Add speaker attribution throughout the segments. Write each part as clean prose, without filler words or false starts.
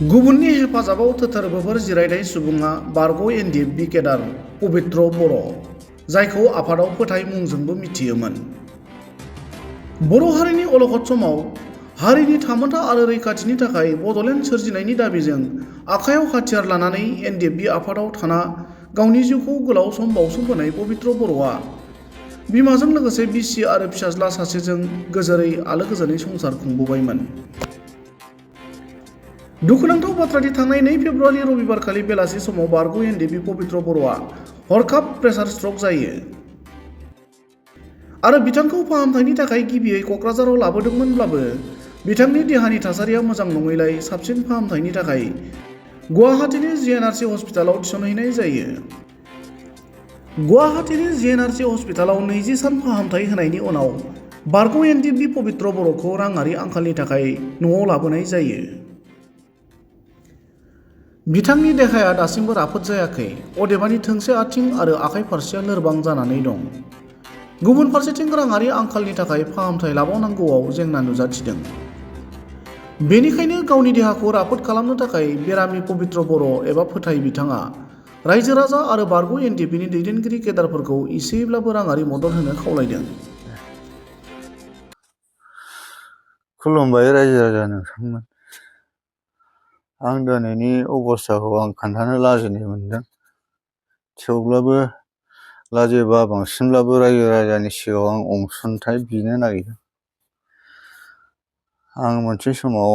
Speaker 1: गुबुननि हेफाजाबाव थोथोर जिरायनाय सुबुङा बारग' एनडिएफबि केडार पबित्र बर', जायखौ आफादाव फोथाय मुंजोंबो मिथियोमोन। बर' हारिनि अलखद समाव हारिनि थामोन्था आरो रैखाथिनि थाखाय बड'लेण्ड सोरजिनायनि दाबिजों आखायाव हाथियार लानानै एनडिएफबि आफादाव थाना गावनि जिउखौ गोलाव सम बाउसोमबोनाय पबित्र बर'आ बिमाजों लोगोसे बिसि आरो फिसाज्ला सासेजों गोजोरै आलो गोजोनै संसार खुंबोबायमोन। दुखुनांथाव बाथ्रादि थांनाय 2 फेब्रुवारि रबिबारखालि बेलासि समाव बारग' एनडिएफबि पबित्र बर'आ हरखाब प्रेसार स्ट्रक जायो आरो बिथांखौ फाहामथायनि थाखाय गिबियै क'क्राझाराव लाबोदोंमोनब्लाबो बिथांनि देहानि थासारिया मोजां नङैलाय साबसिन फाहामथायनि थाखाय गुवाहाटीनि जिएनआरसि हस्पिटालाव थिसनहैनाय जायो। गुवाहाटीनि जिएनआरसि हस्पिटालाव 20 सान फाहामथाय होनायनि उनाव बारग' एनडिएफबि पबित्र बर'खौ राङारि आंखालनि थाखाय न'आव लाबोनाय जायो। बिथांनि देहाया दासिमबो राफोद जायाखै, अदेबानि थोंसे आथिं आरो आखाइ फारसेया लोरबां जानानै दं। गुबुन फारसेथिं राङारि आंखालनि थाखाय फाहामथाय लाबावनांगौआव जेंना नुजाथिदों। बेनिखायनो गावनि देहाखौ राफोद खालामनो थाखाय बेरामि पबित्र बर' एबा फोथाय बिथाङा रायजो राजा आरो बारग' एनडिएफबिनि दैदेनगिरि केडारफोरखौ एसेब्लाबो राङारि मदद होनो खावलायदों।
Speaker 2: खुलुमबाय रायजो राजा नोंथांमोन। आं दिनैनि अबस्थाखौ आं खोन्थानो लाजिनाय मोनदों। थेवब्लाबो लाजिबा बांसिनब्लाबो रायजो राजानि सिगाङाव आं अनसुंथाइ बिनो नागिरदों। आं मोनसे समाव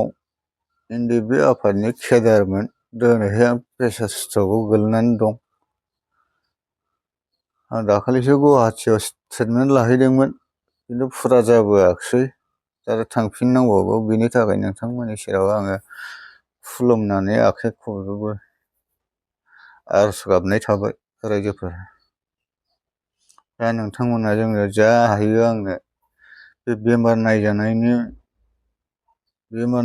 Speaker 2: एनडिएफबि आफादनि केडारमोन। दिनैहाय आं प्रेसार स्ट्रकआव गोलैनानै दं। आं दाखालिसो गुवाहाटीयाव ट्रिटमेन्ट लाहैदोंमोन, खिन्थु फुरा जाबोआखिसै। आरो थांफिननांबावगौ। बेनि थाखाय नोंथांमोननि सेराव आङो खुलुमनानै आखाइ खबजोबो आरज गाबनाय थाबाय रायजोफोर। दा नोंथांमोना जोंनो जा हायो आंनो बे बेमार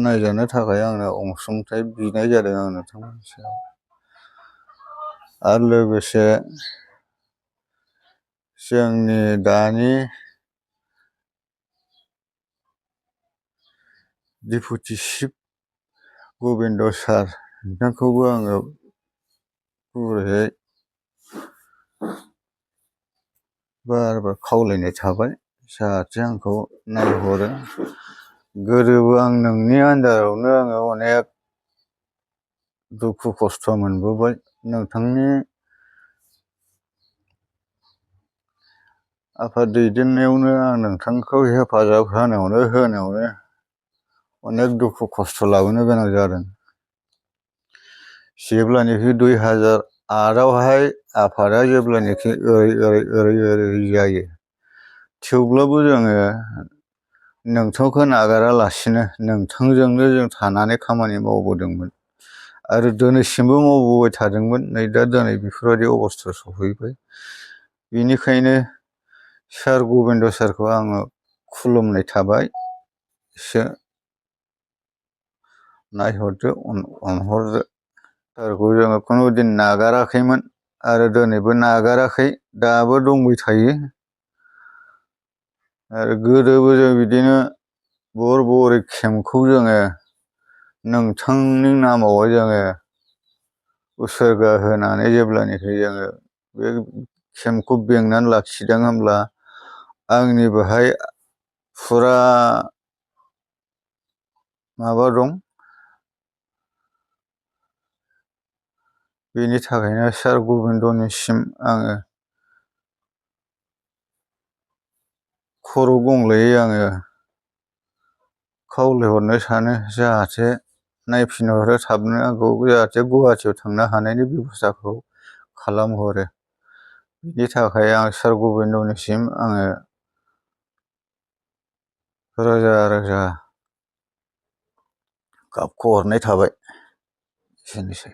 Speaker 2: नायजानो थाखाय आंनो अनसुंथाइ बिनाय जादों आं नोंथांमोननि सेराव। आरो लोगोसे जोंनि दानि डेपुटि चिफ गबिन्द सार बिथांखौबो आङो गुरैयै बार खावलायनाय थाबाय, जाहाथे आंखौ नायहरो। गोदोबो आं नोंनि आन्दारावनो आङो अनेक दुखु खस्थ' मोनबोबाय। नोंथांनि आफाद दैदेननायावनो आं नोंथांखौ हेफाजाब होनायावनो अनेक दुखु खस्थ' लाबोनो गोनां जादों। जेब्लानोखि 2008आवहाय आफादा जेब्लानोखि ओरै जायो, थेवब्लाबो जोङो नोंथांखौ नागारालासिनो नोंथांजोंनो जों थानानै खामानि मावबोदोंमोन आरो दिनैसिमबो मावबोबाय थादोंमोन। नै दा दिनै बेफोरबायदि अबस्था सफैबाय। बेनिखायनो सार गबिन्द सारखौ आङो खुलुमनाय थाबाय। एसे नायहरदो, अनहरदो। सारखौ जोङो खुनु दिन नागाराखैमोन आरो दिनैबो नागाराखै, दाबो दंबाय थायो। आरो गोदोबो जों बिदिनो बरै केम्पखौ जोङो नोंथांनि नामावहाय जोङो उसुर्गा होनानै जेब्लानोखि जोङो बे केम्पखौ बेंनानै लाखिदों, होमब्ला आंनि बेहाय फुरा माबा दं। बेनि थाखायनो सार गबिन्दनिसिम आङो खर' गंग्लायै आङो खावलायहरनो सानो, जाहाथे नायफिनहरो थाबनो आंखौ, जाहाथे गुवाहाटीयाव थांनो हानायनि बेब'स्थाखौ खालामहरो। बिनि थाखाय आं सार गबिन्दनिसिम आङो रोजा रोजा गाबख'हरनाय थाबाय। एसेनोसै।